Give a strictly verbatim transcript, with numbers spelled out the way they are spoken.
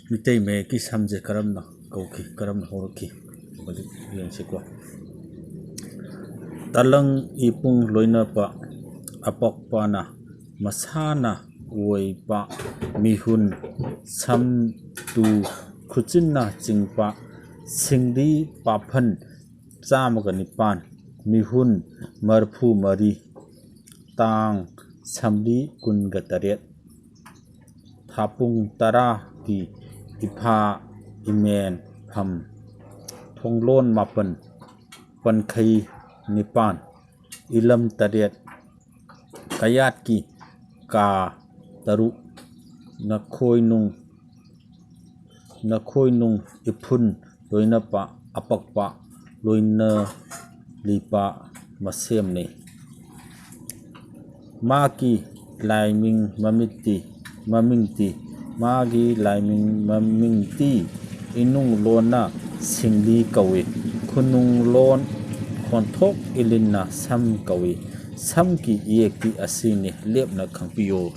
ꯃꯤꯇꯩ ꯃꯌꯦꯛꯀꯤ ꯁꯝꯁꯦ ꯀꯔꯝꯅ ꯀꯧꯈꯤ, ꯀꯔꯝꯅ ꯍꯧꯔꯛꯈꯤ? ꯍꯧꯖꯤꯛ ꯌꯦꯡꯁꯤꯀꯣ꯫ ꯇꯂꯪ ꯏꯄꯨꯡ ꯂꯣꯏꯅꯕ ꯑꯄꯛꯄꯅ ꯃꯁꯥꯅ ꯑꯣꯏꯕ ꯃꯤꯍꯨꯟ, ꯁꯝ, ꯇꯨ, ꯈꯨꯆꯤꯟꯅ ꯆꯤꯡꯕ ꯁꯤꯡꯂꯤ ꯄꯥꯐꯟ ꯆꯥꯝꯃꯒ ꯅꯤꯄꯥꯟ, ꯃꯤꯍꯨꯟ ꯃꯔꯤꯐꯨ ꯃꯔꯤ, ꯇꯥꯡ ꯁꯝꯂꯤ ꯀꯨꯟꯒ ꯇꯔꯦꯠ, ꯊꯥꯄꯨꯡ ꯇꯔꯥꯒꯤ ꯏꯐꯥ ꯏꯃꯦꯟ ꯐꯝ, ꯊꯣꯡꯂꯣꯟ ꯃꯥꯄꯟ, ꯄꯟꯈꯩ ꯅꯤꯄꯥꯟ, ꯏꯂꯝ ꯇꯔꯦꯠ, ꯀꯌꯥꯠꯀꯤ ꯀꯥ ꯇꯔꯨꯛ, ꯅꯈꯣꯏꯅꯨꯡ, ꯅꯈꯣꯏꯅꯨꯡ ꯏꯐꯨꯟ ꯂꯣꯏꯅꯕ ꯑꯄꯛꯄ ꯂꯣꯏꯅ ꯂꯤꯄꯥ ꯃꯁꯦꯝꯅꯤ꯫ ꯃꯥꯒꯤ ꯂꯥꯏꯃꯤꯡ ꯃꯃꯤꯠꯇꯤ, ꯃꯃꯤꯡꯗꯤ, ꯃꯥꯒꯤ ꯂꯥꯏꯃꯤꯡ ꯃꯃꯤꯡꯗꯤ ꯏꯅꯨꯡ ꯂꯣꯟꯅ ꯁꯤꯡꯂꯤ ꯀꯧꯏ, ꯈꯨꯅꯨꯡ ꯂꯣꯟ ꯈꯣꯟꯊꯣꯛ ꯏꯂꯤꯟꯅ ꯁꯝ ꯀꯧꯏ꯫ ꯁꯝꯒꯤ ꯏꯌꯦꯛꯇꯤ ꯑꯁꯤꯅꯤ, ꯂꯦꯞꯅ ꯈꯪꯕꯤꯌꯨ꯫